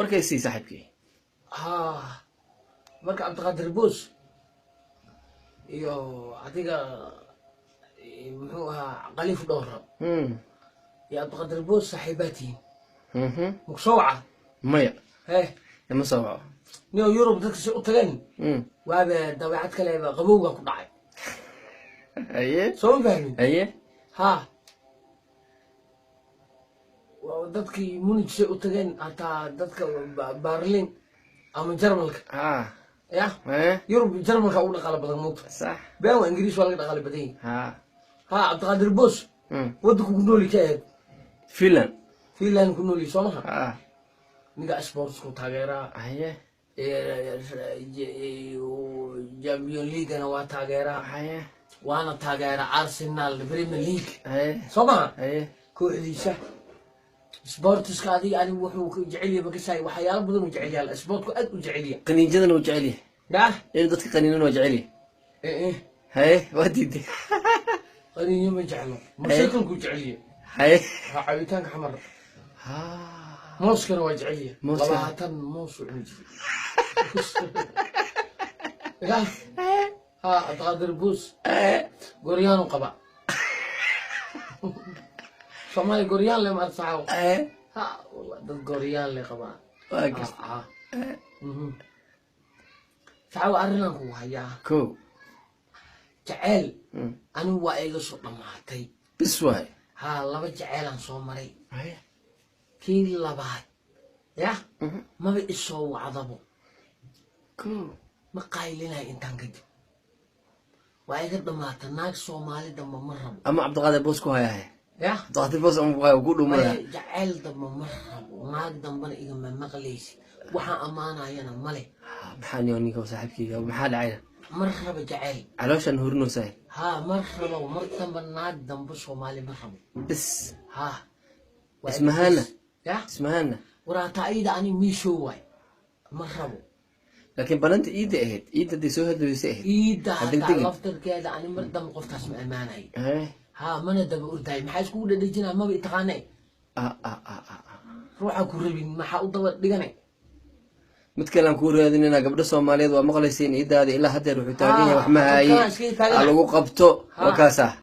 Warkaysii, saaxiibkii. Ha, marka Cabdiqaadir Boos iyo adiga, muxuu ahaa, Khaliif Dhowra iyo Cabdiqaadir Boos saaxiibaa tihiin. Maku soo waca? Maya. Hee? Ima soo waco. Nio Yurub dadka si u tageen, waaba dabeecad kaleba, qabowga ku dhacay. Soo ma fahmin? Haye. Ha, waa dadkii Munich say u tageen, hataa dadka Berlin ama Jarmalka. Ya. Yurub Jarmalka ugu dhaqaalo badan moogta. Been waa, Ingiriis waa laga dhaqaalo badan yahay. Ha, Cabdiqaadir Boos, waddanku ku nooli ka ahayd? Finland. Finland ku nooli, soo maha? Ha. Ninka sportsku taageeraa. Champion Leaguena waa taageeraa. Waana taageera Arsenal, Premier League. Soo maha? Haye. Kooxdiisa sportiska adiga anigu wuxuu ku jecel yahay makasaay, waxyaalo badan uu jecel yahay, sportku aad u jecel yahay. Qaniinjadana uu jecel yahay. Yaa? Inuu dadka qaniinana waa jecel yahay. Eh. Haye, waa diiday. Qaniinyo ma jeclo, mashaakilku jecel yahay. Ha, cabitaanka xamar. Mooskana waa jecel yahay. Mooska. 20 moos uu cuni jiray. Ya, ha, Cabdiqaadir Buus goryaanu qaba. Soomaaliya goryaan le maar saxaw. Ha, wallah, dad goryaan le qabaa. Waa garta. Ha. Saxaw, arrinaan kugu hayaa. Ko. Jaceyl anigu waa iga soo dhammaatay. Bis waay. Ha, laba jaceylaan soo maray. Kii labaad ya maba isoo wacdabo. Ko. Ma qaylinayo intaan kadib, waa iga dhammaata. Naag Soomaali damba ma rabo. Ama Cabdiqaadir Boos ku hayahay. Ya. Cabdiqaadir Boos ama ku haya ku dhumaya. Maya, jaceyl damba ma rabo, naag dambana igama maqlaysi, waxaan ammaanayana male. Maxaa niyo ninka saaxiibkayga, maxaa dhacayna? Ma rabo jaceyl. Calooshan hurinaysaa. Ha, ma rabo mar damba naag damba Soomaali ma rabo. Bis. Ha. Waa iga Ismahana. Bis. Ya. Ismahana. Waraataa ayada ani miishoo waay, ma rabo. Laakiin balanta iidda ahayd, iidda hadday soo hadlaysay ahayd. Iidda. Ha hataa degdegin. Laftarkeeda ani mar dambe qoftaas ma ammaanayo. Ha, mana daba ordaay, maxaa iskugu dhadhejinaa? Maba itaqaane. Ah ah ah ah ah. Ruuxa ku rabin maxaa u daba dhigane? Mid kale aan kuu raadinayna. Gabdho Soomaaliyeed waa maqlaysiin, iiddaada ilaa haddeer wuxuu taagan yahay wax ma Ha, haaye. dadkaan iskaga taagan. Ha lagu qabto. Waa kaasaa.